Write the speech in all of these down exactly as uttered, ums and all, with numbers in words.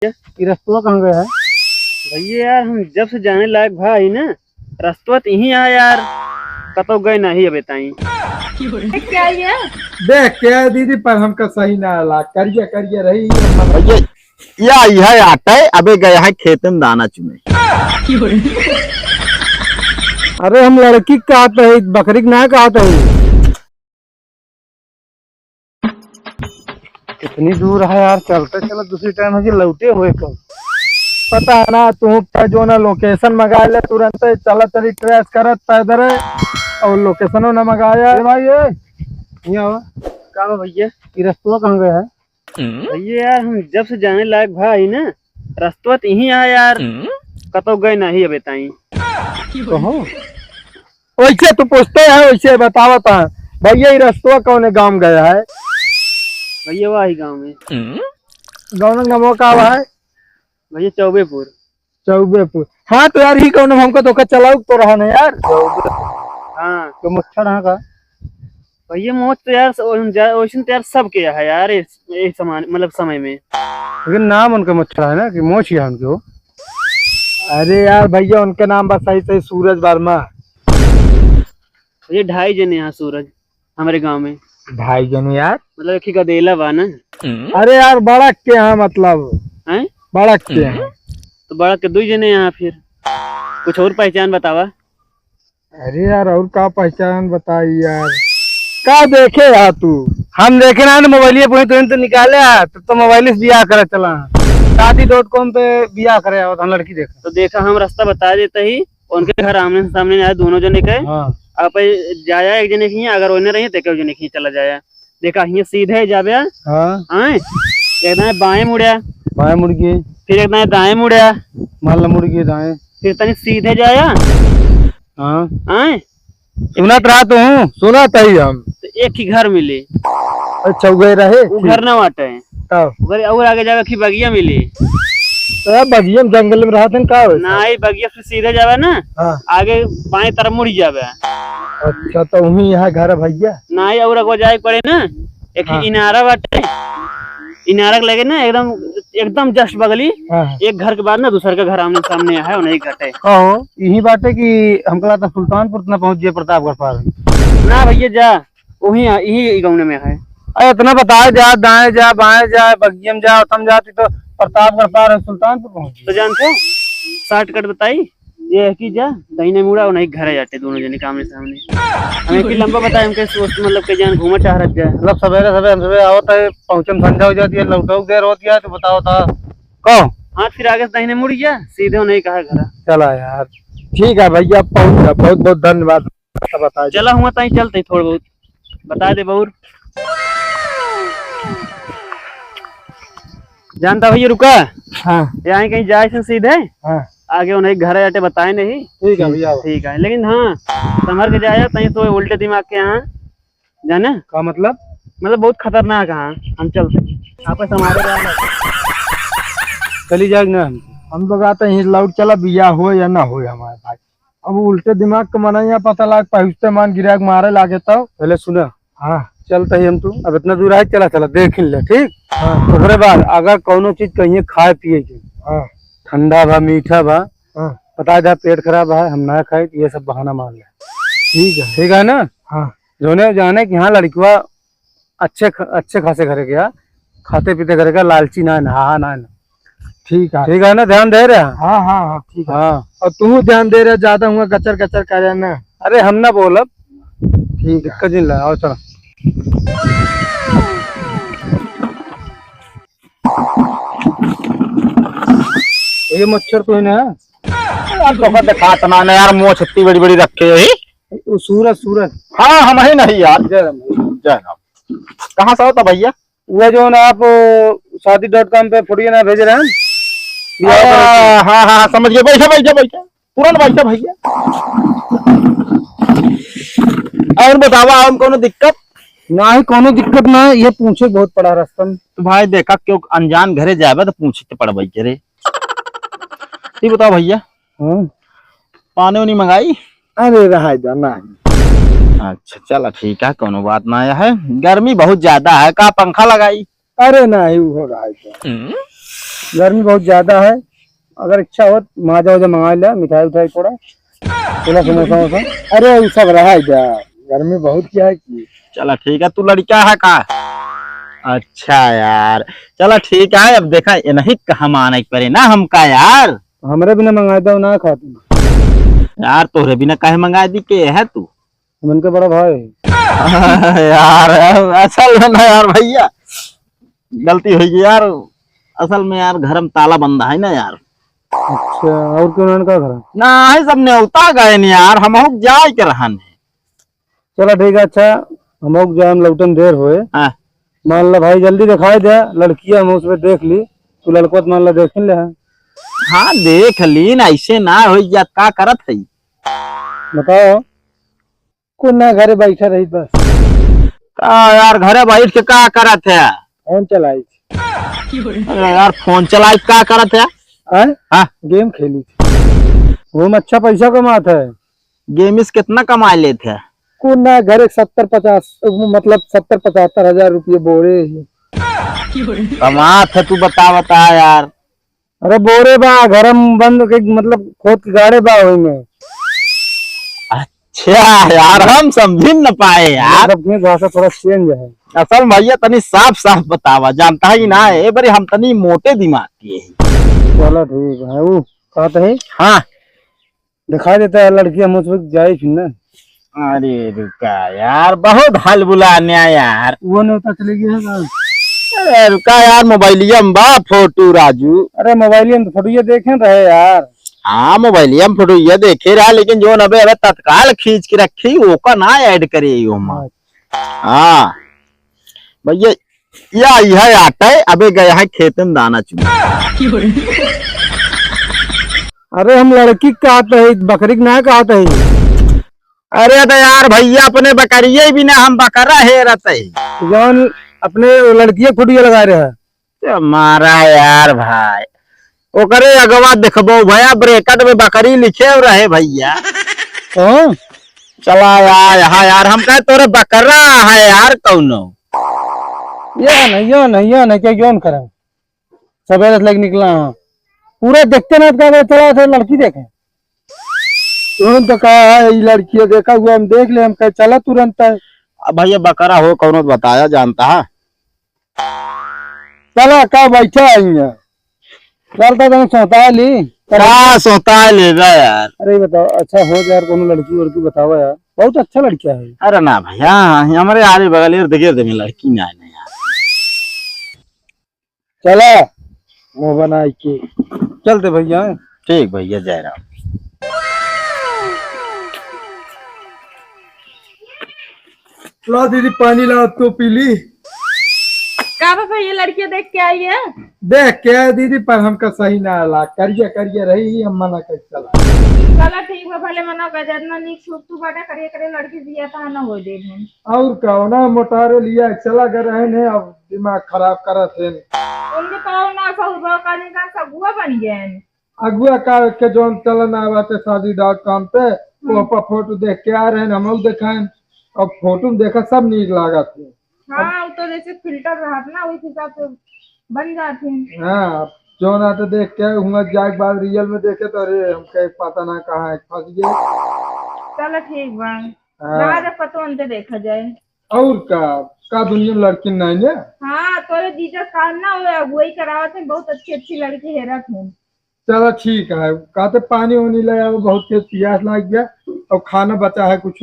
ई रस्तवा कहाँ गया है? भैया यार, हम जब से जाने लायक भा ही ना, रस्तवा तो यहीं है यार, कतौ गए नहीं अबे ताई। क्या ये? देख के दीदी पर हमका सही ना ला, करिया करिया रही। भैया, या यह आटे, अबे गए हैं खेत में दाना चुने। अरे हम लड़की का कहत है, बकरी के ना कहत है। कितनी दूर है यार, चलते चलत दूसरी टाइम है कि लौटे हुए कब। पता है ना, तू पे जो ना location मंगा ले, तुरंत चलत चली trace करत पैदल है, और location ना मंगाया। ए भाई, ए, यहाँ आवा। का बा भैया? ई रस्तवा कहाँ गया है? भैया यार, हम जब से जाने लायक भा ही ना, रस्तवा तो यहीं है यार, कतौ गए नहीं अबे ताई। कहो। वैसे तू पूछते है, वैसे बतावत है। भैया, ई रस्तवा कौने गाँव गया है? भैया, वही गाँव में। गाँव, गाँव का हुआ है? भैया, चौबेपुर। चौबेपुर। हाँ, तो यार, ही कौन हमको धोखा चलाऊ तो रहा ना यार। हाँ। तो मच्छर हाँ का? भैया, मोच तो यार, स-, ओन जा-, ओइसन तो यार सबके है यार, इस, इस समान, मतलब, समय में। लेकिन नाम उनका मच्छर है ना, कि मोच ही है उनके वो। अरे यार भैया, उनके नाम बस सही सही सूरज वर्मा। भैया, ढाई जने यहाँ सूरज, हमारे गाँव में। ढाई जने यार? मतलब, एक ही गदेला बा ना। अरे यार, बड़ा के यहाँ, मतलब, हैं? बड़ा के यहाँ। तो बड़ा के दुई जने यहाँ फिर। कुछ और पहचान बतावा। अरे यार, और का पहचान बताई यार? का देखे यार तू? हम देखे ना, मोबाइलिए पे तो, तो निकाले है, तब तो मोबाइल से बियाह करे चला। शादी डॉट कॉम पे बियाह करे आवत हम लड़की देखे। तो देखा, हम रास्ता बता देते ही, उनके घर आमने सामने आए दोनों जने के। हाँ। आप जाया एक जने के हियाँ, अगर ओने रही तो एक जने के हियाँ चला जाया। देखा, हियाँ सीधे जाबे। हाँ। आए, एक दाएं बाएं मुड़्या। बाएं मुड़ गए। फिर एक दाएं दाएं मुड़्या। मान ला मुड़ गए दाएं। फिर तनी सीधे जाया। हाँ। आए। सुनत रहा तू। सुनत ही हम। तो एक ही घर मिली। अच्छा, उ गए रहे? उ घर ना बाटे। तब? उ घर और आगे जावे की बगिया मिली। तो यार, बगिया में जंगल में रहत हैं का होई? नाहीं, बगिया से सीधे जावे ना, हाँ। आगे बाएं तरफ मुड़ जावे। अच्छा, तो उहीं यहाँ घर है भैया? नाहीं, और आगे जाए के पड़े ना, एक हाँ। इनारा बाटे, इनारा के लगे ना एकदम, एकदम just बगली, हाँ। एक घर के बाद ना दूसर का घर आमने सामने है, उन्हीं घटे। कहो, यही बाटे कि हमको लगता सुल्तानपुर इतना पहुँच गया प्रतापगढ़ पार। ना भैया जा, वहीं आ, यही गाँव में है। अरे इतना बताए जा, दाएं जा, बाएं जा, बगियम जा, उतम जा, तू तो प्रतापगढ़ पार है, सुल्तानपुर पहुँच गया। तो जानते हो, shortcut बताई, ये है कि जा, दाहिने मुड़ा और नहीं घर जाते दोनों जने के आमने सामने। हमें कि लंबा बताए, हमके सोच, मतलब, के जान घूमा चाह रहा है। मतलब, सवेरे, सवेरे, हम सवेरे आवत है, पहुँचे में संझा हो जाती है, लौटो देर होती है, तो बताओ था। कहो। हाँ, फिर आगे से दाहिने मुड़ गया, सीधे नहीं कहा घर। चला यार, ठीक है भैया, पहुँच गया, बहुत, बहुत धन्यवाद, बता दिया। चला हुआ ताई चलते थोड़ा बहुत, बता दे बहुत। जानता भैया, रुका। हाँ। यहाँ कहीं जाए से सीधे। हाँ। आगे उन्हें घर आटे बताए नहीं। ठीक है भैया। ठीक है, लेकिन हाँ, संभर के जाए, तहीं तो उल्टे दिमाग के यहाँ, जाने? का मतलब? मतलब बहुत खतरनाक है, हम चलते। आप संभाले रहा। चली जाए ना हम। हम तो कहते हैं, लौट चला, बिया हो या ना हो हमारे भाई। अब उल्टे दिमाग के मना यहाँ पता लाग, पहुँचते मान गिरा के मारे लागे तो। पहले सुना। हाँ। चलते ही हम तू, अब इतना दूर आए, चला, चला, देख ले, ठीक? हाँ। ओकरे बाद अगर कौनो चीज कहिए खाए पिए के, हाँ। ठंडा बा, मीठा बा, हाँ। पता जा पेट खराब है, हम ना खाए, ये सब बहाना मार ले। ठीक है। ठीक है ना? हाँ। जोने जाने कि हाँ, लड़कवा अच्छे ख-, अच्छे खासे घरे गया, खाते पीते घरे का, लालची ना है, नहा ना है। ठीक है। ठीक है ना, ध्यान दे रहे हैं? हाँ, हाँ, हाँ, ठीक है। हाँ। और तू ध्यान दे रहे, ज्यादा हुआ गचर गचर करे ना। अरे हम ना बोलब। ठीक है। दिक्कत नहीं ला, आओ चलो। ये मच्छर तो है ना? यार, तोका दिखात ना, ना यार, मोछ इतनी बड़ी बड़ी रखे है। वो सूरज, सूरज। हाँ, हम ही नहीं यार। जय राम। जय राम। कहाँ से होता भैया? वो जो ना आप, अ, शादी डॉट कॉम पे फोटो ना भेज रहे हैं? हाँ, हाँ, हाँ, समझ गए। बैठा, बैठा, बैठा। तुरंत बैठा भैया। और बतावा, हम कौनो दिक्कत? ना ही कौनो दिक्कत ना है, ये पूछे बहुत पड़ा रास्ता में। तो भाई देखा, क्यों अनजान घरे जाबे तो पूछे के पड़बे करे। ये बताओ भैया, हाँ। पानी उनी मंगाई? अरे रहाई दा, नहीं। अच्छा, चला ठीक है, कौनो बात ना है। गर्मी बहुत ज्यादा है, का पंखा लगाई? अरे नहीं, वो रहाई दा। हम्म। गर्मी बहुत ज्यादा है, अगर इच्छा हो तो माजा वाजा मंगा ले, मिठाई उठाई थोड़ा, थोड़ा समोसा वोसा। अरे, वो सब रहा जा, गर्मी बहुत क्या है कि। चला ठीक है, तू लड़का है का? अच्छा यार, चला ठीक है, अब देखा, इन्हीं कहा माने के परे ना हमका यार। हमरे बिना मंगाए दो ना खाते। यार, तोहरे बिना काहे मंगाए दी, के है तू? हम इनके बड़ा भाई। यार, असल में ना यार भैया, गलती हो गई यार। असल में यार, घर में ताला बंद है ना यार। अच्छा, और क्यों ना इनका घर? ना है, सब नेवता गए नहीं यार, हम जाए के रहन है। चला ठीक है, अच्छा, हम लोग जाए, हम लौटन देर होए। हाँ। मान ला भाई, जल्दी दिखाई दे, लड़किया हम उसमें देख ली, तू लड़को तो मान ला देख ले है। हाँ, देख ली ना, ऐसे ना हो जात, का करत है? बताओ। कुछ ना, घरे बैठा रही बस। का यार, घरे बैठ के का करत है? फोन चलाई। अरे यार, फोन चलाई का करत है? आय? हाँ। गेम खेली थी। वो में अच्छा पैसा कमात है। गेम से कितना कमा लेत है? कुछ ना, घरे सत्तर पचास, मतलब सत्तर पचहत्तर हजार रुपये बोरे ही। कमात है तू, बता, बता यार। अरे बोरे बा, घर में बंद के, मतलब खोद के गाड़े बा वही में। अच्छा यार, हम समझी न पाए यार। मतलब अपनी भाषा थोड़ा चेंज है। असल भैया, तनी साफ साफ बतावा, जानता है कि ना, ए बारी हम तनी मोटे दिमाग के हैं। चलो ठीक है, वो कहते हैं। हाँ। दिखा देता है लड़की, हम उस वक्त जाए फिर ना। अरे रुका यार, बहुत हलबुला न्या यार। वो नहीं होता, चले गए हैं। अरे रुका यार, मोबाइलिया में बा फोटो राजू। अरे मोबाइलिया में तो फोटो ये देखे रहे यार। हाँ, मोबाइलिया में फोटो ये देखे रहा, लेकिन जो अबे अबे तत्काल खींच के रखी, ओका ना ऐड करे यो हम। अच्छा। हाँ भैया, या यह आटा है, अबे गया है खेत में दाना चुगे। अरे हम लड़की के कहत है, बकरी के ना कहत है। अरे तो यार भैया, अपने बकरिये बिना हम बकरा हेरत है। जौन अपने लड़किये खुटिया लगा रहे हैं। ते मारा यार भाई, ओकरे अगवा देखबो भैया, ब्रैकेट में बकरी लिखे रहे भैया। कौन? चला यार, हाँ यार, हम कहे तोरे बकरा है यार कौनो। ये नहीं, ये नहीं, ये नहीं, क्या क्यों करें? सवेरे से लेके निकला हाँ, पूरा देखते ना, तो कहे, "चला, चला, लड़की देखे।" तुरंत तो कहा है, "ई लड़की देखा हुआ, हम देख ले।" हम कहे, "चला तुरंत है।" अब भैया बकरा हो कौनो तो बताया जानता है। चला, का बैठा है यहाँ? चलता तनी सोता ली। का सोता लेगा यार? अरे बताओ, अच्छा हो यार, कोनो लड़की वड़की बतावा यार, बहुत अच्छा लड़का है। अरे ना भैया, हमरे आरे बगल इर्द गिर्द में लड़की ना है ना यार। चला, मुँह बनाई के। चलते भैया। ठीक भैया, जय राम। ला दीदी, पानी ला, तो पी ली। का बा भैया, लड़किया देख के आई है? देख के आए दीदी, पर हमका सही ना ला, करिया करिया रही, हम मना कर चला। चला ठीक बा, भले मना कर, जितना नीक सूट तू बाटा, करिया करिया लड़की दिया था ना हो दे हम। और का ना, मोटारे लिया चला गए रहे ने, अब दिमाग खराब करत है। उनके पाँव ना सहुर बा, कानी का सगुआ बन गए हैं। अगुआ का के जौन चलन आवा थे शादी डॉट कॉम पे, हम्म। वो पर फोटो देख के आ रहे हैं, हम लोग देखाएं। अब फोटो में देखा सब नीक लागत है। हाँ, वो तो जैसे फिल्टर रहत ना, वही हिसाब से बन जात है। हाँ, जौन आते देख के हुआ जाए के बाद रियल में देखे तो अरे हमके पता ना कहाँ है, फंस गए। चलो ठीक बा। हाँ। रहा जब पतो उनते देखा जाए। और का, का दुनिया में लड़की नहीं है? हाँ, तोरे जीजा साहब ना वो अगुवाई करावत हैं, बहुत अच्छी अच्छी लड़की हेरत हैं। चला ठीक है, कहते पानी वानी ले आओ, बहुत तेज प्यास लाग गया, और खाना बचा है कुछ?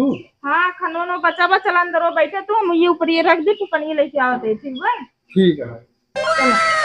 हाँ, खानो वानो बचा बा, चला अंदर वो बैठे तू, हम ये ऊपर ये रख दे, तू पनिया लेके आवत है, ठीक बा? ठीक है। चला।